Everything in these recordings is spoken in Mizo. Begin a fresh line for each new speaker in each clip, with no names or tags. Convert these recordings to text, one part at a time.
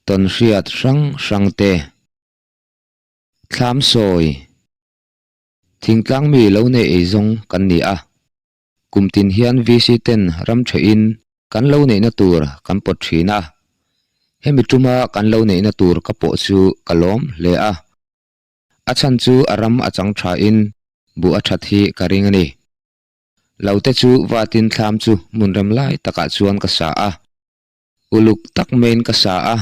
Tawnhriat hrang hrang te. Thlam sawi. Thingtlang mi lo nei ei zawng kan ni a. Kum tin hian VC ten ram thehin kan lo neihna tur kan pawt thin a. Hemi tuma kan lo neihna tur ka pawh chu ka lawm hle a. A chhan chu a ram a chang thain buh a that hi ka ring a ni. Lo te chu vatin thlam chu hmun rem lai takah chuan ka sa a. Uluk tak maiin ka sa a,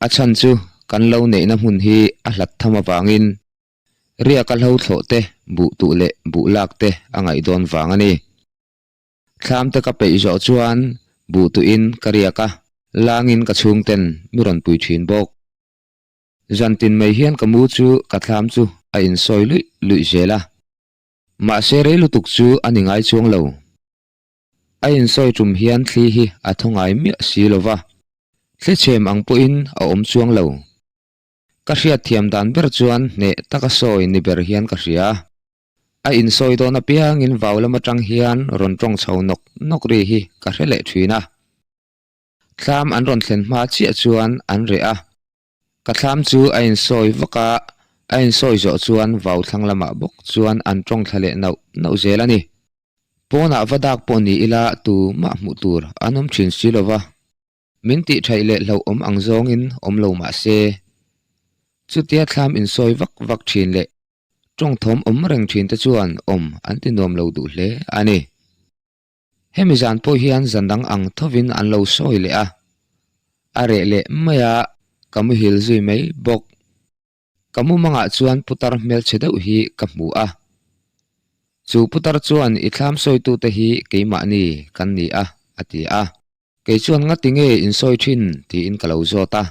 a chhan chu kan lo neihna hmun hi a hlat tham avangin riak a hlo thlawh te, buh tuh leh buh lak te a ngaih dawn vang a ni. Thlam te ka peih zawh chuan buh tuhin ka riak a, langin ka chhungten mi rawn pui thin bawk. Zantin mai hian ka mu chu ka thlam chu a insawi luih luih zel a, mahse rei lutuk chu a ni ngai chuang lo. A insawi tum hian thli hi a thaw ngai miah si lo va, thli chhem ang pawhin a awm chuang lo. Ka hriatthiam dan ber chuan hneh taka sawi ni ber hian ka hria. A insawi dawn apiangin vau lam atang hian rawn tawng chho nawk nawk ri hi ka hre leh thin a. Thlam an rawn thlen hma chiah chuan an reh a. Ka thlam chu a insawi vak a, a insawi zawh chuan vau thlang lamah bawk chuan an tawng thla leh nauh nauh zel a ni. Pawnah va dak pawh ni ila tu mah hmuh tur an awm thin si lo va, min tih thaih leh hlauhawm ang zawngin awm lo mah se. Chutia thlam insawi vak vak thin leh tawng thawm awm reng thin te chuan awm an ti nuam lo duh hle a ni. Hemi zan pawh hian zan dang ang thovin an lo sawi leh a, a reh leh mai a, ka muhil zui mai bawk. Ka mumangah chuan putar hmelchhe deuh hi ka hmu a. Chu putar chuan i thlam sawitute hi keimahni kan ni a, a ti a. Kei chuan ngati nge in sawi thin tiin ka lo zawt a.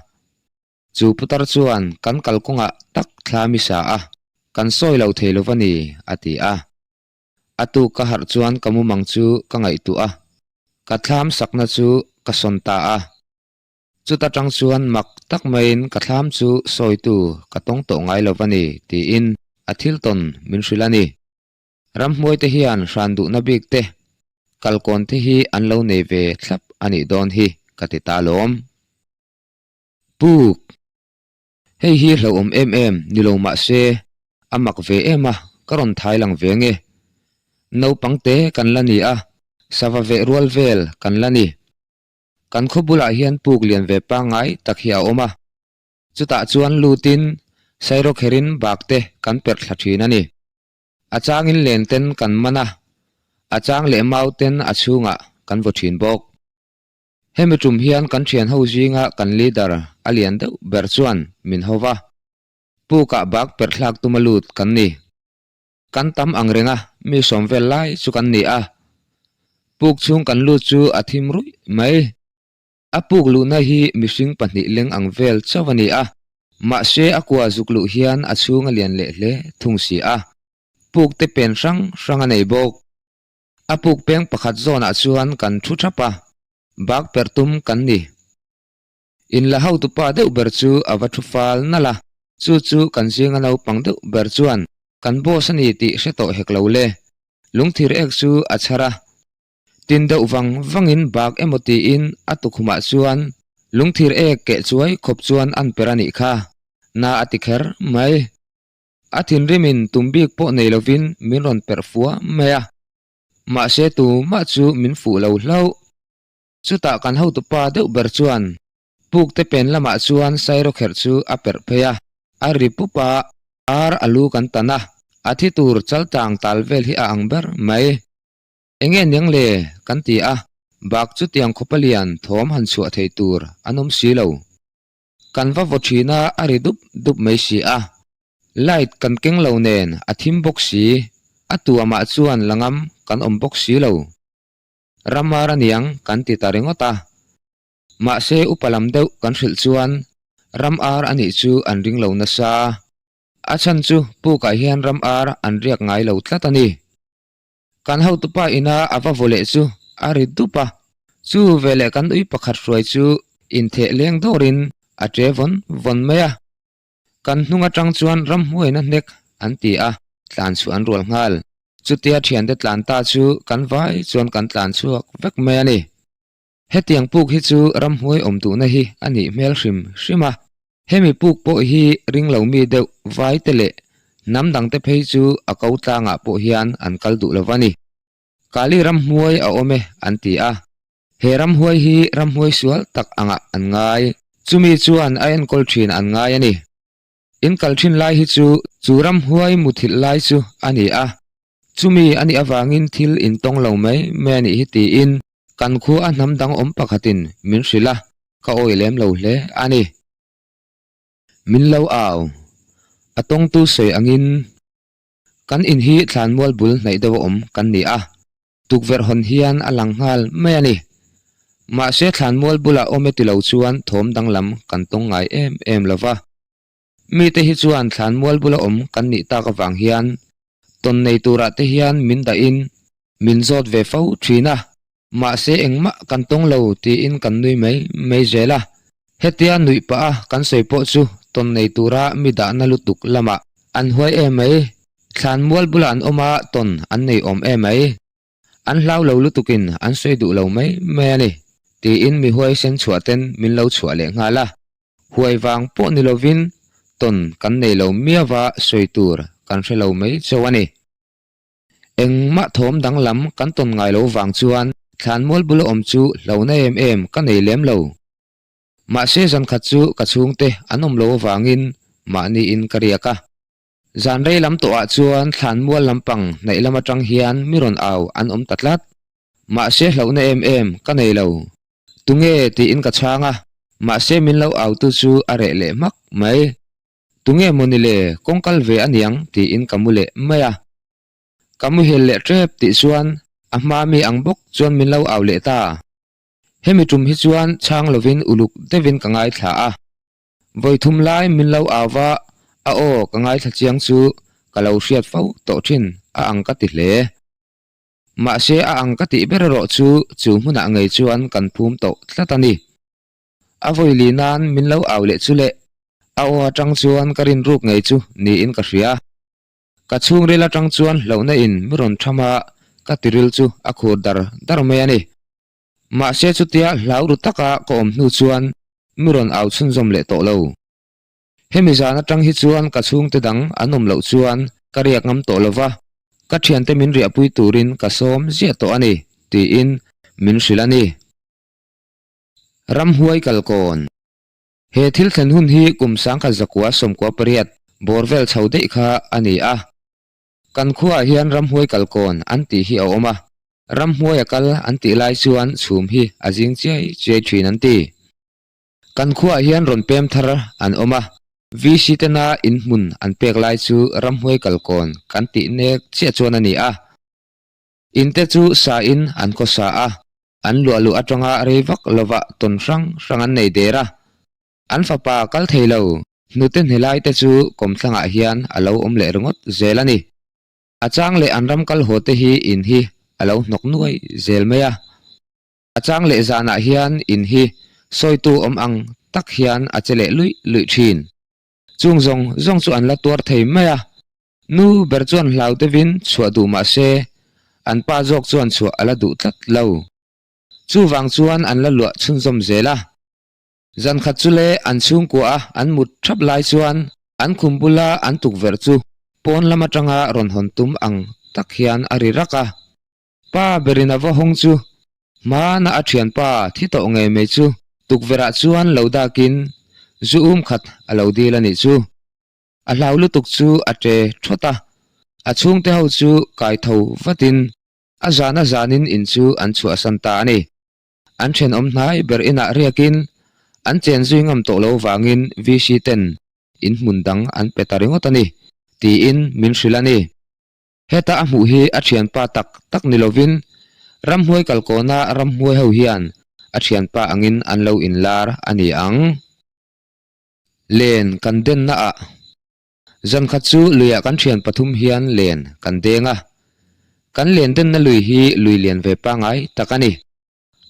Chu putar chuan kan kalkawngah tak thlam i sa a, kan sawi lo thei lo va ni, a ti a. A tuk ka harh chuan ka mumang chu ka ngaihtuah a, ka thlam sakna chu ka sawn ta a. Chuta tang chuan mak tak maiin ka thlam chu sawitu ka tawng tawh ngai lo va ni tiin a thil tawn min hrilh a ni. Ramhmuai te hian hran duhna bik te, kalkawn te hi an lo nei ve thlap a nih dawn hi ka ti ta lawm. Puk! Hei hi hlauhawm em em ni lo mah se, a mak ve em a, ka rawn thai lang ve nge. Naupang te kan la ni a, sava veh rual vel kan la ni. Kan khaw bulah hian puk lian ve pangngai tak hi a awm a, chutah chuan lutin sairawkherin bak te kan perh thla thin a ni. A changin len ten kan man a, a chang leh mau ten a chhungah kan vaw thin bawk. Hemi tum hian kan thian ho zinga kan leader a lian deuh ber chuan min ho va, pukah bak perh thlak tuma lut kan ni. Kan tam ang reng a, mi sawm vel lai chu kan ni a. Puk chhung kan lut chu a thim ruih mai. A puk luhna hi mihring pahnih leng ang vel chauh a ni a, mahse a kua zuk luh hian a chhung a lian leh hle thung si a. Puk te pen hrang hrang a nei bawk. A puk peng pakhat zawnah chuan kan thu thap a, bak per tum kan ni. In la hotupa deuh ber chu a va thu fal nalh a, chu chu kan zinga naupang deuh ber chuan kan boss a ni tih hre tawh hek lo le. Lungthir ek chu a chhar a, tin deuh vang vangin bak emaw tiin a tukhumah chuan lungthir ek keh chuai khawp chuan an per a nih kha, na a ti kher mai. A thinrimin tum bik pawh nei lovin min rawn perh fua mai a, mahse tumah chu min fuh lo hlauh. Chutah kan hotupa deuh ber chuan pukte pen lamah chuan sairawkherh chu a perh phei a, a ri pup a, ar a lu kan tan a, a thi tur chaltang tal vel hi a ang ber mai. Enge niang le? kan ti a, bak chutiang khawpa lian thawm han chhuah thei tur an awm si lo. Kan va vaw thin a, a ri dup dup mai si a. Light kan keng lo nen a thim bawk si, a tuamah chuan la ngam kan awm bawk si lo. Ramar a niang kan ti ta ringawt a. Mahse upa lam deuh kan hrilh chuan ram ar a nih chu an ring lo nasa. A chhan chu pukah hian ram ar an riak ngai lo tlat a ni. Kan hotupa ina a va vaw leh chu a ri dup a, chu veleh kan ui pakhat hruai chu intheh leng dawrin a ṭe vawn vawn mai a. Kan hnung aṭang chuan ramhmuaina hnek an ti a, tlan chhuah an rual nghal. Chutia ṭhiante tlan ta chu kan vai chuan kan tlan chhuak vek mai a ni. Hetiang puk hi chu ramhuai awm duhna hi a nih hmel hrim hrim a. Hemi puk pawh hi ringlo mi deuh vai te leh hnam dang te phei chu a ko tlangah pawh hian an kal duh lo va ni. Kali ramhuai a awm e an ti a. He ramhuai hi ramhuai sual tak angah an ngai. Chumi chuan a enkawl thin an ngai a ni. In kal thin lai hi chu chu ramhuai muthilh lai chu a ni a. Chumi a nih avangin thil intawng lo mai mai a nih hi tiin Kan khua a hnam dang awm pakhatin min hrilh a, ka awi lem lo hle a ni. Min lo au. A tawngtu sawi angin kan in hi thlanmual bul hnaih deuh a awm kan ni a, tukverh hawn hian a lang nghal mai a ni. Mahse thlanmual bulah awm e ti lo chuan thawm danglam kan tawng ngai em em lo va. Mite hi chuan thlanmual bula awm kan nih tak avang hian tawn nei turah te hian min dahin min zawt ve fo thin a, mahse engmah kan tawng lo tiin kan nui mai mai zel a. Hetia nuih pah a kan sawi pawh chu tawn nei tura mi dahna lutuk lamah an huai em mai, thlanmual bulah an awm a tawn an nei awm em mai. An hlau lo lutukin an sawi duh lo mai mai a ni, tiin mi huaisen chhuah ten min lo chhuah leh nghal a. Huai vang pawh ni lovin tawn kan nei lo miava sawi tur kan hre lo mai chauh a ni. Engmah thawm danglam kan tawn ngai lo vang chuan thlanmual bula awm chu hlauhna em em ka nei lem lo. Mahse zankhat chu ka chhungte an awm lo avangin mahniin ka riak a. Zan rei lam tawhah chuan thlanmual lampang hnaih lam atang hian mi rawn au an awm ta tlat. Mahse hlauhna em em ka nei lo. Tunge tiin ka chhang a, mahse min lo autu chu a reh leh hmak mai. Tunge mawni le, kawng kal ve aniang tiin ka mu leh mai a. Ka muhil leh tep tih chuan a hma mi ang bawk chuan min lo au leh ta. Hemi tum hi chuan chhang lovin uluk deuhin ka ngaithla a. Vawi thum lai min lo au va, a aw ka ngaithla chiang chu ka lo hriat fo tawh thin a ang ka ti hle. Mahse a ang ka tih ber erawh chu chu hmunah ngei chuan kan phum tawh tlat a ni. A vawi li nan min lo au leh chu le, a aw atang chuan ka rinruk ngei chu niin ka hria. Ka chhungril atang chuan hlauhna in mi rawn tham a, ka tiril chu a khur dar dar mai a ni. Mahse chutia hlau ru taka ka awm hnu chuan mi rawn au chhunzawm leh tawh lo. Hemi zan atang hi chuan ka chhungte dang an awm loh chuan ka riak ngam tawh lo va, ka thiante min riahpui turin ka sawm ziah tawh a ni, tiin min hrilh a ni. Ramhuai kalkawn. He thil thlen hun hi kum sangkhat zakua 18 bawr vel chho daih kha a ni a. Kan khuaah hian ramhuai kalkawn an tih hi a awm a, ramhuai a kal an tih lai chuan chhum hi a zing chiai chiai thin an ti. Kan khuaah hian rawn pem thar an awm a, VC tena in hmun an pek lai chu ramhuai kalkawn kan tih nek chiah chuan a ni a. In te chu sa in an khawsa a, an luah luh atanga rei vak lovah tawn hrang hrang an nei der a. An fapa kal thei lo, hnute hnelai te chu kawmthlangah hian a lo awm leh ringawt zel a ni. A chang leh an ram kal haw te hi in hi a lo hnawk nuai zel mai a. A chang leh zanah hian in hi sawitu awm ang tak hian a che leh luih luih thin. Chung zawng zawng chu an la tuar thei mai a. Nu ber chuan hlau deuhin chhuah duh mah se, an pa zawk chuan chhuah a la duh tlat lo. Chuvang chuan an la luah chhunzawm zel a. Zan khat chu le an chhungkua a an mut thap lai chuan an khum bula an tukverh chu pawn lam atanga rawn hawn tum ang tak hian a ri rak a. Pa berin a va hawng chu hmana a thianpa thi tawh ngei mai chu tukverh ah chuan lo dakin zu um khat a lo dil a nih chu. A hlau lutuk chu a ṭe thawt a, a chhungte ho chu kai tho vatin a zan a zanin in chu an chhuahsan ta a ni. An thenawm hnai ber inah riakin an chen zui ngam tawh lo vangin VC ten in hmun dang an pe ta ringawt a ni, tiin min hrilh a ni. Heta a hmuh hi a thianpa tak tak ni lovin ramhuai kalkawna ramhuai ho hian a thianpa angin an lo inlar a ni ang. Len kan denna ah zan khat chu luiah kan thian pathum hian len kan deng a. Kan len denna lui hi lui lian ve pangai tak a ni.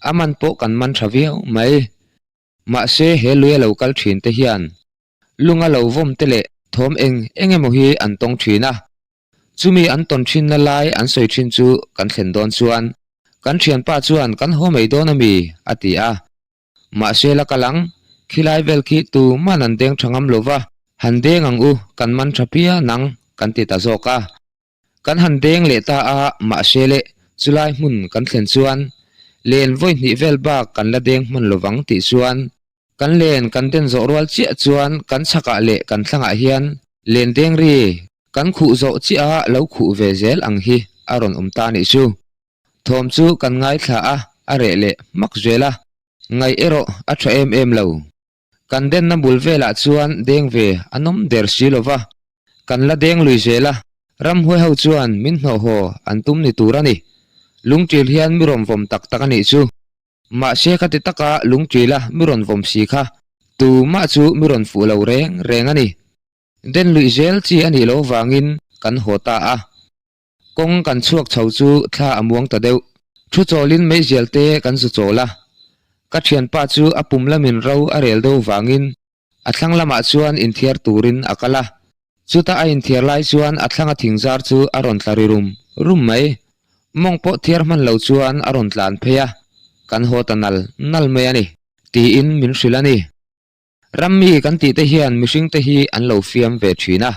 A man pawh kan man tha viau mai. Mahse he lui a lo kal thin te hian lunga lo vawm te leh thawm eng eng emaw hi an tawng thin a. Chumi an tawn thinna lai an sawi thin chu kan thlen dawn chuan. Kan thianpa chuan kan haw mai dawn a mi? a ti a. Mahse la kal ang, khilai vel khi tuman an deng tha ngam lo va, han deng ang u, kan man tha pian ang, kan ti ta zawk a. Kan han deng leh ta a, mahse le, chulai hmun kan thlen chuan len vawi hnih vel bak kan la deng hman lo vang tih chuan kan len kan den zawh rual chiah chuan kan chhakah leh kan thlangah hian len deng ri kan khuh zawh chiah a lo khuh ve zel ang hi a rawn awm ta nih chu. Thawm chu kan ngaithla a, a reh leh hmak zel a, ngaih erawh a tha em em lo. Kan denna bul velah chuan deng ve a nawm der si lo va, kan la deng lui zel a, ramhuai ho chuan min hnawh haw an tum ni tur a ni. Lungṭil hian mi rawn vawm tak tak a nih chu. Mahse khati taka lungṭila mi rawn vawm si kha tumah chu mi rawn fuh lo reng reng a ni. Den luih zel chi a nih loh vangin kan haw ta a. Kawng kan chhuak chho chu thla a muang ta deuh. Thu chawlin meizial te kan zu chawl a. Ka thianpa chu a pum lamin ro a rel deuh vangin a thlang lamah chuan inthiar turin a kal a. Chuta a inthiar lai chuan a thlanga thingzar chu a rawn tla ri rum rum mai. Mawng pawh thiar hman lo chuan a rawn tlan phei a, kan haw ta nal nal mai a ni, tiin min hrilh a ni. Rammi kan tih te hian mihring te hi an lo fiam ve thin a,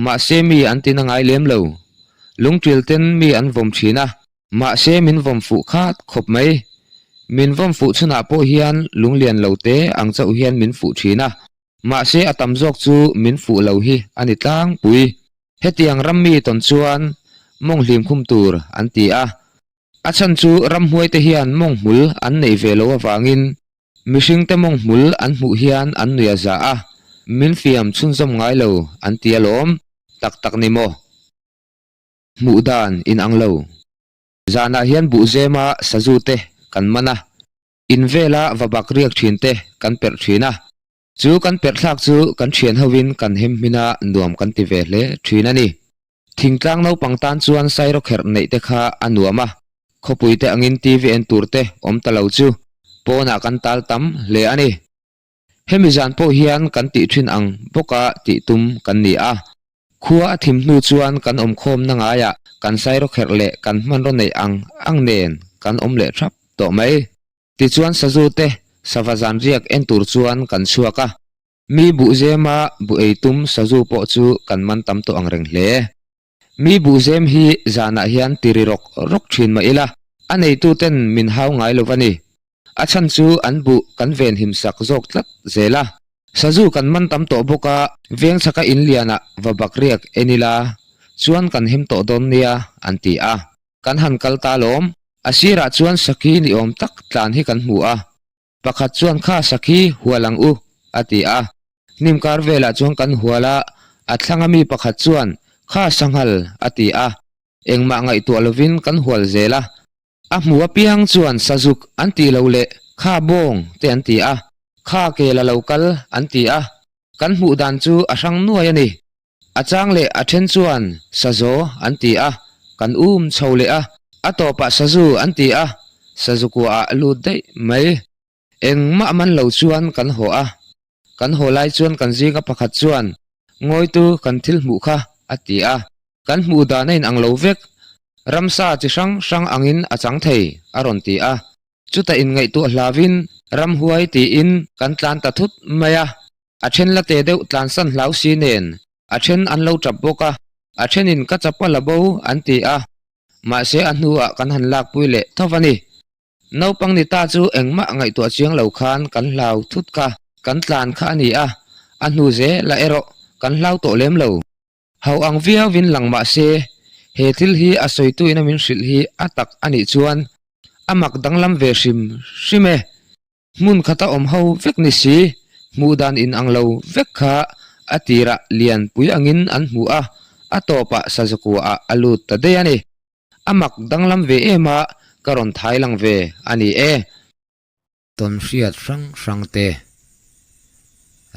mahse mi an tina ngai lem lo. Lungṭil ten mi an vawm thin a, mahse min vawm fuh khat khawp mai. Min vawm fuh chhunah pawh hian lunglian lo te ang chauh hian min fuh thin a, mahse a tam zawk chu min fuh lo hi a ni tlangpui. Hetiang rammi tawn chuan mawng hlim khum tur an ti a, a chhan chu ramhmuai te hian mawng hmul an neih ve loh avangin Mihringte mawng hmul an hmuh hian an nui a za a, min fiam chhunzawm ngai lo an ti alawm, tak tak ni maw? Hmuh dan in ang lo. Zanah hian buhzema sazu te kan man a, in vela va bak riak thin te kan perh thin a, chu kan perh thlak chu kan thian hovin kan hem hmin a nuam kan ti ve hle thin a ni. Thingtlang naupang tan chuan sairawkherh neih te kha a nuam a, khawpui te angin TV en tur te awm ta lo chu pawnah kan tal tam hle a ni. Hemi zan pawh hian kan tih thin ang bawka tih tum kan ni a, khua a thim hnu chuan kan awmkhawmna ngaiah kan sairawkherh leh kan hmanraw neih ang ang nen kan awm leh thap tawh mai. Tichuan sazu te sava zan riak en tur chuan kan chhuak a. Mi buhzema buh ei tum sazu pawh chu kan man tam tawh ang reng hle. Mi buhzem hi zanah hian ti ri rawk rawk thin mah ila, a neituten min hau ngai lo va ni. A chhan chu an buh kan venhim sak zawk tlat zel a. Sazu kan man tam tawh bawk a, veng chhaka in lianah va bak riak en ila chuan kan hem tawh dawn nia an ti a. Kan han kal ta lawm. A sirah chuan sakhi ni awm tak tlan hi kan hmu a. Pakhat chuan kha sakhi hual ang u, a ti a. Hnim kar velah chuan kan hual a, a thlanga mi pakhat chuan kha sanghal, a ti a. Engmah ngaihtuah lovin kan hual zel a. A hmu apiang chuan sazuk an tih lo leh kha bawng te an ti a, kha kel a lo kal an ti a. Kan hmuh dan chu a hrang nuai a ni. A chang leh a then chuan sazaw an ti a, kan um chho leh a, a tawpah sazu an ti a, sazu kuaah a lut daih mai. Engmah man lo chuan kan haw a, kan haw lai chuan kan zinga pakhat chuan Ngawitu kan thil hmuh kha a ti a, kan hmuh dan a inang lo vek, ramsa chi hrang hrang angin a chang thei a rawn ti a, chutah inngaihtuah hlavin ramhuai tiin kan tlan ta thut mai a. A then la te deuh tlansan hlau si nen a then an lo tap bawk a, a thenin ka chapa la bo an ti a, mahse a hnuah kan han lakpui leh tho a ni. Naupang ni ta chu engmah ngaihtuah chiang lo khan kan hlau thut kha kan tlan kha a ni a, a hnu zel ah erawh kan hlau tawh lem lo. Ho ang viauin lang mahse he thil hi a sawituin a min hrilh hi a tak a nih chuan a mak danglam ve hrim hrim e. Hmun khata awm ho vek ni si, hmuh dan in ang lo vek kha a tirah lian pui angin an hmu a, a tawpah sazakua ah a lut ta daih a ni. A mak danglam ve em a, ka rawn thai lang ve a ni e. Tawnhriat hrang hrang te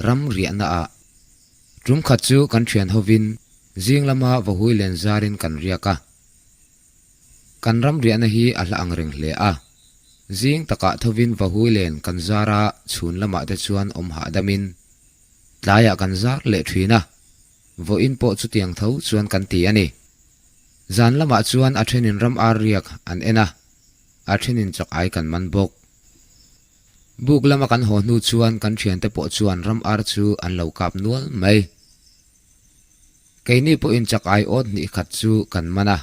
ram riahna ah tum khat chu kan thian hovin zing lama vahui len zarin kan riak a. Kan ram riahna hi a hla ang reng hle a, zing takah thovin vahui len kan zar a chhun lamah te chuan awm hahdamin tlaiah kan zar leh thin a, vawiin pawh chutiang tho chuan kan ti a ni. Zan lamah chuan a thenin ram ar riak an en a. A thenin chak ai kan man bawk. Buk lama kan haw hnu chuan kan thiante pawh chuan ram ar chu an lo kap nual mai. Keini pawhin chak ai awt hnih khat chu kan man a.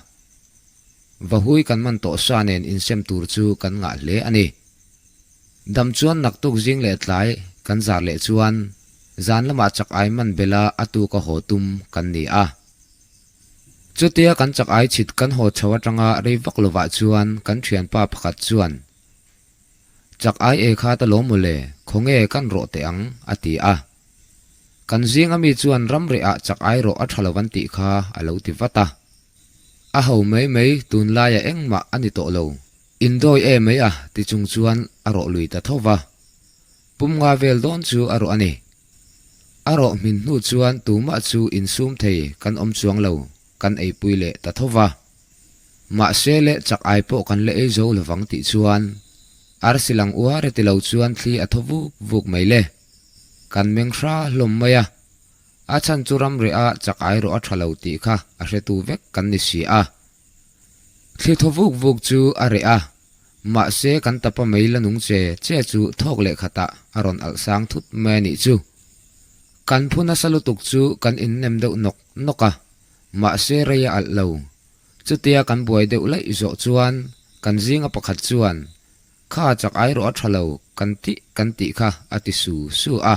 Vahui kan man tawh sa nen insem tur chu kan ngah hle a ni. Dam chuan naktuk zing leh tlai kan zar leh chuan zan lamah chak ai man bela a tuka haw tum kan ni a. Chutia kan chak ai chhit kan haw chho atanga rei vak lovah chuan kan thianpa pakhat chuan, Chak ai ei kha ta lawm mawle, khawnge kan rawh teh ang, a ti a. Kan zing ami chuan ram rehah chak ai rawh a tha lo an tih kha a lo ti vat a. A ho mai mai tunlaia engmah a ni tawh lo. Indawi e mai a ti chung chuan a rawh lui ta tho va. Pum nga vel dawn chu a rawh a ni. A rawh hmin hnu chuan tumah chu insum thei kan awm chuang lo, kan eipui leh ta tho va. Mahse le chak ai pawh kan la ei zo lovang tih chuan arsi lang uar e ti lo chuan thli a thaw vuk vuk mai le. Kan meng hra hlawm mai a, a chhan chu ram reh a chak ai rawh a tha lo tih kha a hretu vek kan ni si a. Thli thaw vuk vuk chu a reh a, mahse kan tapa mei la nung che che chu thawk leh khatah a rawn alh sang thut mai a nih chu. Kan phu nasa lutuk chu kan innem deuh nawk nawk a, mahse rei a alh lo. Chutia kan buai deuh laih zawh chuan kan zinga pakhat chuan, Kha chak ai rawh a tha lo, kan tih kan tih kha a ti su su a.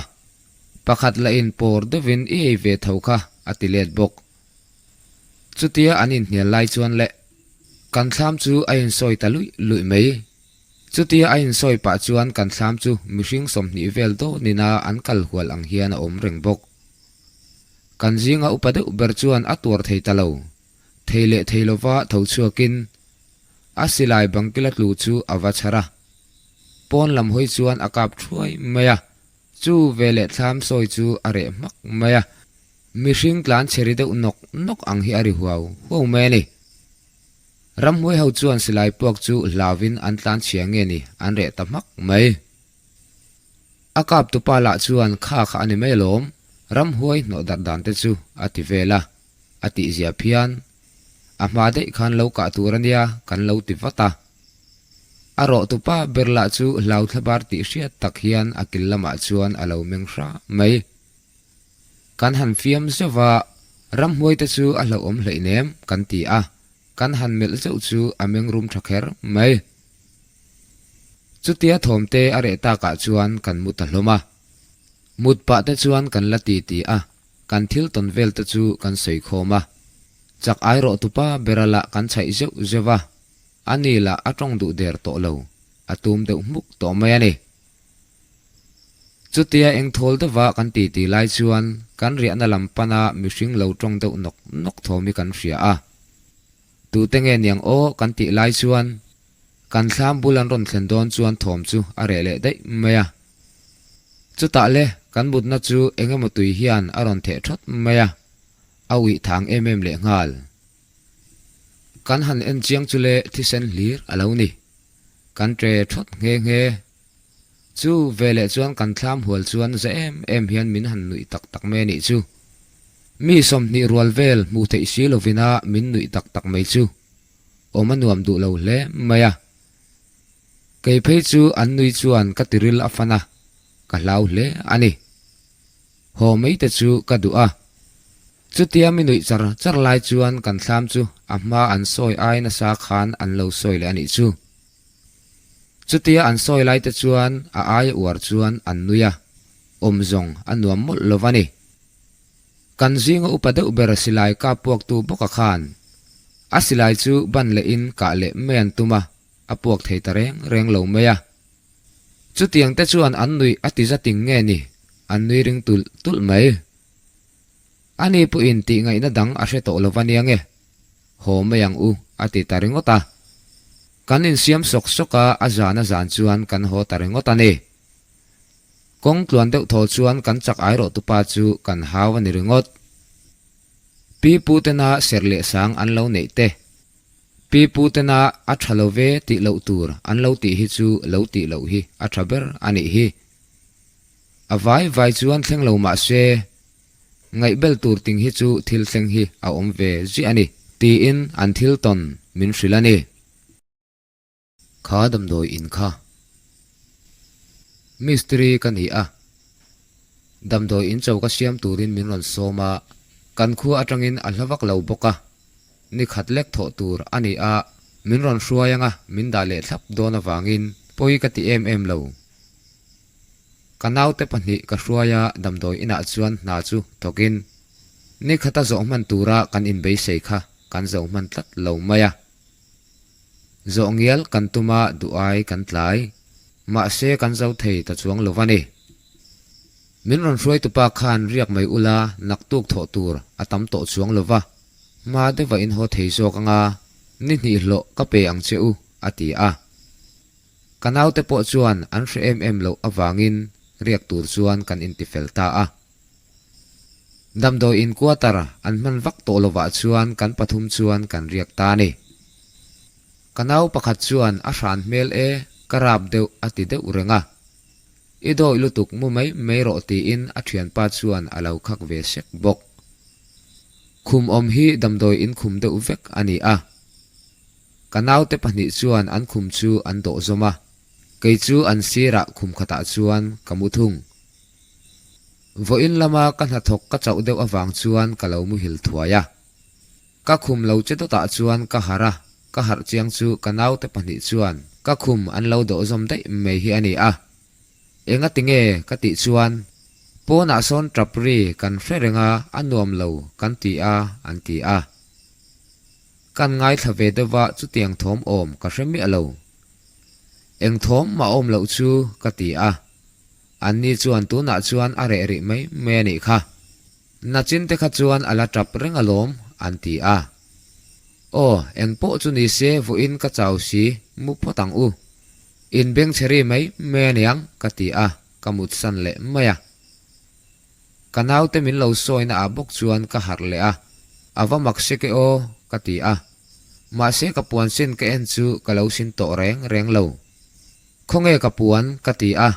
Pakhat la in pawr deuhin i ei ve tho kha a ti let bawk. Chutia an inhnial lai chuan le, kan thlam chu a insawi ta luih luih mai. Chutia a insawi pah chuan kan thlam chu mihring 20 vel dawnin a an kal hual ang hian a awm reng bawk. Kan zinga upa deuh ber chuan a tuar thei ta lo. Thei leh thei lova tho chhuakin a silai bangkila tlu chu a va chhar a. Pawn lam hawi chuan a kap thuai mai a, chu veleh thlam sawi chu a reh hmak mai a. Mihring tlan chhe ri deuh nawk nawk ang hi a ri huau huau mai a ni. Ramhuai ho chuan silai puak chu hlauvin an tlan chhia nge ni an reh ta hmak mai. A kap tupa lah chuan kha kha a ni mai alawm, ramhuai hnawh darh dan te chu a ti vel a, a tih zia phian. A hma daih khan lo kah tur a nia kan lo ti vat a. A rawh tupa ber lah chu hlau thlabar tih hriat tak hian a kil lamah chuan a lo meng hra mai. Kan han fiam zeuh va, ramhuai te chu a hlauhawm hleihnem kan ti a, kan han melh zeuh chu a meng rum tha kher mai. Chutia thawmte a reh takah chuan kan mu ta hlawm a. Mut pah te chuan kan la ti ti a, kan thil tawn vel te chu kan sawi khawm a. Chak ai rawh tupa bera lah kan chhaih zeuh zeuh a, ani lah a tawng duh der tawh lo, a tum deuh hmuk tawh mai a ni. Chutia eng thawl deuha kan ti ti lai chuan kan riahna lam pana mihring lo tawng deuh nawk nawk thawm hi kan hria a. Tute nge niang aw kan tih lai chuan kan thlam bul an rawn thlen dawn chuan thawm chu a reh leh daih mai a. Chutah le kan mutna chu eng emaw tui hian a rawn theh thawt mai a, a uih thang em em leh nghal. Kan han en chiang chu le thisen hlir a lo ni. Kan tre thawt nghe nghe. Chu veleh chuan kan thlam hual chuan za em em hian min han nuih tak tak mai a nih chu. Mi 20 rual vel hmuh theih si lovina min nuih tak tak mai chu awm a nuam duh lo hle mai a. Kei phei chu an nui chuan ka tiril a fan a, ka hlau hle a ni. Haw mai te chu ka duh a. Chutia mi nuih char char lai chuan kan thlam chu a hma an sawi ai nasa khan an lo sawi leh a nih chu. Chutia an sawi lai te chuan a aia uar chuan an nui a, awm zawng a nuam mawlh lo va ni. Kan zinga upa deuh ber silai kap puaktu bawka khan a silai chu ban lehin kah leh mai an tum a, a puak thei ta reng reng lo mai a. Chutiang te chuan an nuih a ti zating nge ni, an nui ring tulh tulh mai. Ani pawhin tih ngaihna dang a hre tawh lo va nia nge? Haw mai ang u, a ti ta ringawt a. Kan insiam sawk sawk a, a zan a zan chuan kan haw ta ringawt a ni. Kawng tluan deuh thaw chuan kan chak ai rawh tupa chu kan hau a ni ringawt. Pi pu tena serh leh sang an lo neih te, pi pu tena a tha lo ve tih loh tur an lo tih hi chu lo tih loh hi a tha ber a nih hi. A vai vai chuan thleng lo mah se, Ngaihbel tur ting hi chu thil thleng hi a awm ve ziah a ni, tiin an thil tawn min hrilh a ni. Kha damdawi in kha mistiri ka ni a, damdawi in choka siam turin min rawn sawm a, kan khua atangin a hla vak lo bawk a, ni khat lek thawh tur a ni a, min rawn hruai anga min dah leh thlap dawn avangin pawi ka ti em em lo. Ka naute pahnih ka hruai a, damdawi inah chuan hna chu thawkin ni khata zawh hman tura kan inbeisei kha kan zo hman tlat lo mai a. Zawh ngial kan tum a duh ai kan tlai. Mahse kan zo thei ta chuang lo va ni. Min rawn hruaitupa khan riak mai ula naktuk thawh tur a tam tawh chuang lo va, hma deuha in haw thei zawk anga ni hnih hlawh ka pe ang che u a ti a. Ka naute pawh chuan an hre em em loh avangin riak tur chuan kan intifel ta a. Damdawi in quarter an hman vak tawh lovah chuan kan pathum chuan kan riak ta a ni. Ka nau pakhat chuan a hran hmel e, ka rap deuh a ti deuh reng a. I dawih lutuk mu mai mai rawh tiin a thianpa chuan a lo khak ve sek bawk. Khum awm hi damdawi in khum deuh vek a ni a. Ka naute pahnih chuan an khum chu an dawh zawm a, kei chu an sirah khum khatah chuan ka mu thung. Vawiin lama ka hnathawk ka chauh deuh avang chuan ka lo muhil thuai a. Ka khum lo che dawtah chuan ka harh a, ka harh chiang chu ka naute pahnih chuan ka khum an lo dawh zawm daih mai hi a ni a. Enga tinge ka tih chuan pawnah sawn tap ri kan hre reng a, a nuam lo kan ti a an ti a. Kan ngaithla ve deuh va chutiang thawm awm ka hre miah lo. Eng thawm mah awm loh chu ka ti a. Anni chuan tunah chuan a reh rih mai mai a nih kha. Nachin te kha chuan a la tap reng alawm an ti a. Aw, eng pawh chu ni se vawiin ka chau si, mu phawt ang u. In beng chhe ri mai mai a niang ka ti a, ka mutsan leh mai a. Ka naute min lo sawina ah bawk chuan ka harh leh a, a va mak sek e aw ka ti a. Mahse ka puan sin ka en chu ka lo sin tawh reng reng lo. Khawnge ka puan ka ti a,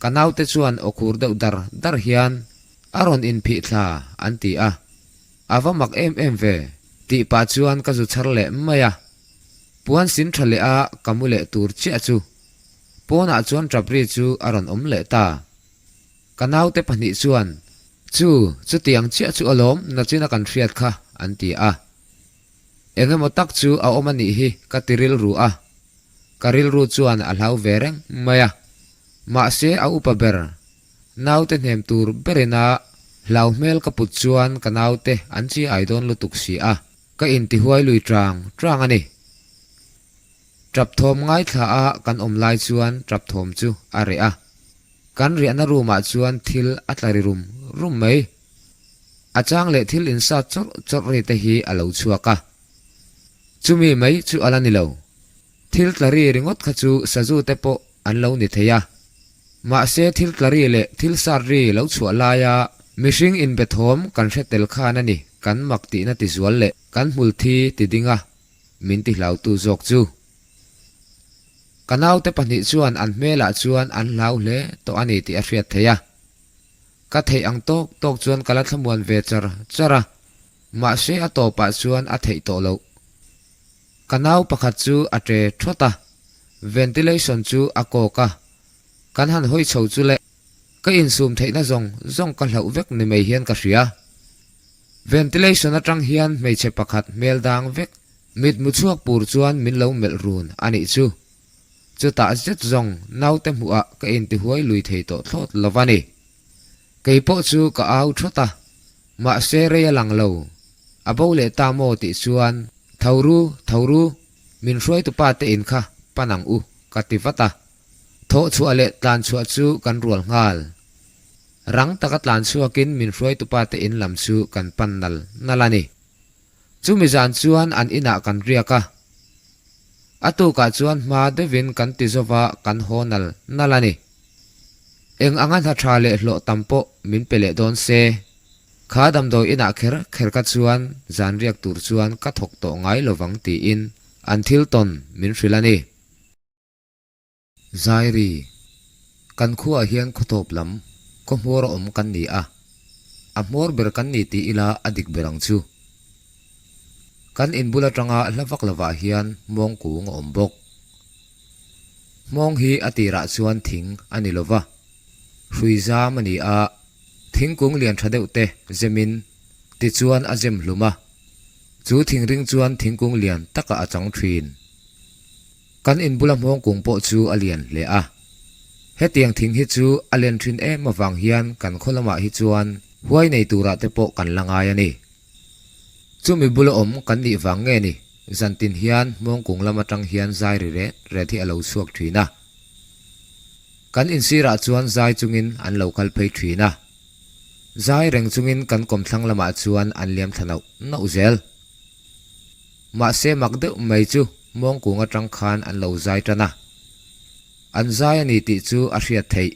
ka naute chuan aw khur deuh dar dar hian a rawn inphih thla an ti a, a va mak em em ve tih pah chuan ka zu chhar leh mai a. Puan sin tha leh a ka mu leh tur chiah chu pawnah chuan ṭap ri chu a rawn awm leh ta. Ka naute pahnih chuan, Chu, chutiang chiah chu alawm nachina kan hriat kha, an ti a. Eng emaw tak chu a awm a nih hi ka ti rilru a. Ka rilru chuan a hlau ve reng mai a. Mahse a upa ber, naute hnem tur berina hlau hmel ka put chuan ka naute an chi ai dawn lutuk si a, ka intihuai lui tang tang a ni. Tap thawm ngaithla a kan awm lai chuan tap thawm chu a reh a. Kan riahna room ah chuan thil a tla ri rum rum mai. A chang leh thil insat chawrh chawrh ri te hi a lo chhuak a. Chumi mai chu a la ni lo. Thil tla ri ringawt kha chu sazu te pawh an lo ni thei a. Mahse thil tla ri leh thil sat ri lo chhuah laia mihring inbe thawm kan hre tel khan a ni kan mak tihna ti zual leh kan hmul thi ti ding a min ti hlautu zawk chu. Ka naute pahnih chuan an hmelah chuan an hlau hle tawh a ni tih a hriat theih a. Ka theih ang tawk tawk chuan ka la thlamuan ve char char a, mahse a tawpah chuan a theih tawh loh. Ka nau pakhat chu a ṭe ṭhawt a, ventilation chu a kawk a, kan han hawi chho chu le, ka insum theihna zawng zawng ka hlauh vek ni mai hian ka hria. Ventilation atang hian hmeichhe pakhat hmel dang vek mitmu chhuak pur chuan min lo melh run a nih chu. Chutah zet zawng naute hmuhah ka intihuai lui thei tawh thlawt lo va ni. Kei pawh chu ka au thawt a, mahse rei a lang lo. A bo leh ta maw tih chuan, Tho ru, tho ru, min hruaitupa te in kha pan ang u, ka ti vat a. Thawh chhuah leh tlan chhuah chu kan rual nghal. Rang taka tlan chhuakin min hruaitupa te in lam chu kan pan nal nal a ni. Chumi zan chuan an inah kan riak a. A tukah chuan hma deuhin kan ti zova kan haw nal nal a ni. Eng anga hna tha leh hlawh tam pawh min pe leh dawn se. Kha damdawi inah kher kher ka chuan zan riak tur chuan ka thawk tawh ngai lovang tiin an thil tawn min hrilh a ni. Zairi, Kan khuaah hian khawtawp lam, khaw hmawr a awm kan ni a, a hmawr ber kan ni tih ila a dik ber ang chu. Kan inbul atanga hla vak lovah hian mawngkung a awm bawk. Hmawng hi a tirah chuan thing a ni lova, hrui zam a ni a, thingkung lian tha deuh te zemin tichuan a zem hlum a, chu thingring chuan thingkung lian takah a chang thin. Kan inbula hmawng kung pawh chu a lian hle a. Hetiang thing hi chu a len thin em avang hian kan khaw lamah hi chuan huai nei turah te pawh kan la ngai a ni. Chumi bula awm kan nih vang nge ni, zantin hian hmawng kung lam atang hian zai ri ret ret hi a lo chhuak thin a. Kan insirah chuan zai chungin an lo kal phei thin a. Zai reng chungin kan kawmthlang lamah chuan an liam thla nauh nauh zel. Mahse mak deuh mai chu mawngkung atang khan an lo zai tan a. An zai a ni tih chu a hriat theih.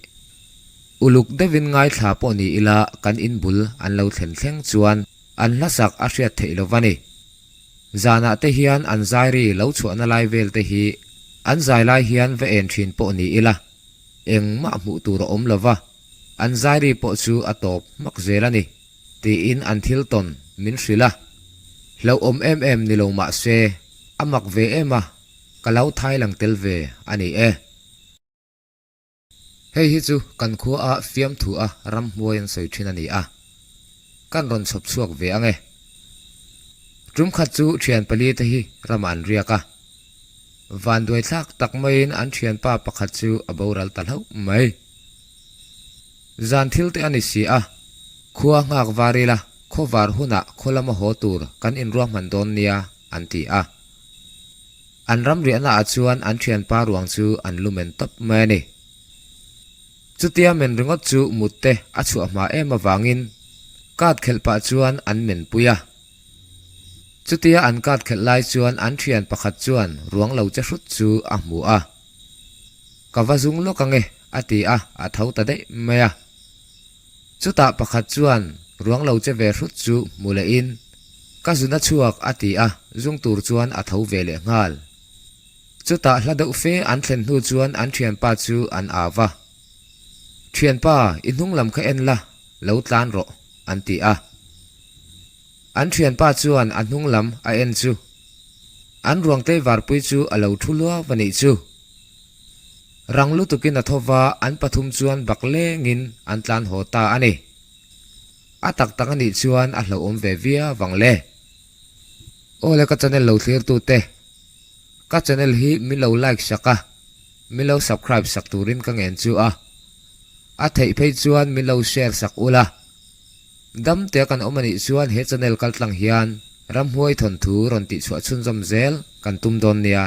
Uluk deuhin ngaithla pawh ni ila kan in bul an lo thlen thleng chuan an hlasak a hriat theih lo va ni. Zanah te hian an zai ri lo chhuahna lai vel te hi an zai lai hian va en thin pawh ni ila engmah hmuh tur a awm lo va, an zai ri pawh chu a tawp hmak zel a ni. Tiin an thil tawn min hrilh a. Hlauhawm em em ni lo mah se, a mak ve em a, ka lo thai lang tel ve a ni e. Hei hi chu kan khua a fiamthu a ramhmuai an sawi thin a ni a, kan rawn chhawp chhuak ve ang e. Tum khat chu thian pali te hi ramah an riak a. Vanduai thlak tak maiin an thianpa pakhat chu a boral ta hlauh mai. Zan thil te a ni si a, khua nghak var ila khaw var hunah khaw lama haw tur kan inruahman dawn nia an ti a. An ram riahna ah chuan an thianpa ruang chu an lu men tawp mai a ni. Chutia men ringawt chu mut te a chhuah hma em avangin card khelh pah chuan an men pui a. Chutia an card khelh lai chuan an thian pakhat chuan ruang lo che hrut chu a hmu a. Ka va zung lawk ange, a ti a, a tho ta daih mai a. Chutah pakhat chuan ruang lo che ve hrut chu hmu lehin, Ka zun a chhuak, a ti a, zung tur chuan a tho ve leh nghal. Chutah hla deuh fe an thlen hnu chuan an thianpa chu an au va. Thianpa, i hnung lam kha en la, lo tlan rawh, an ti a. An thianpa chuan a hnung lam a en chu. An ruang tleivarpui chu a lo thu luau a nih chu. Rang lutukin a tho va, an pathum chuan bak lengin an tlan haw ta a ni. A tak tak a nih chuan a hlauhawm ve viau vang le. Aw le ka channel lo thlir tu te, ka channel hi min lo like sak a, min lo subscribe sak turin ka ngen chu a. A theih phei chuan min lo share sak ula. Dam tea kan awm a nih chuan he channel kaltlang hian ramhuai thawnthu rawn tihchhuah chhunzawm zel kan tum dawn nia.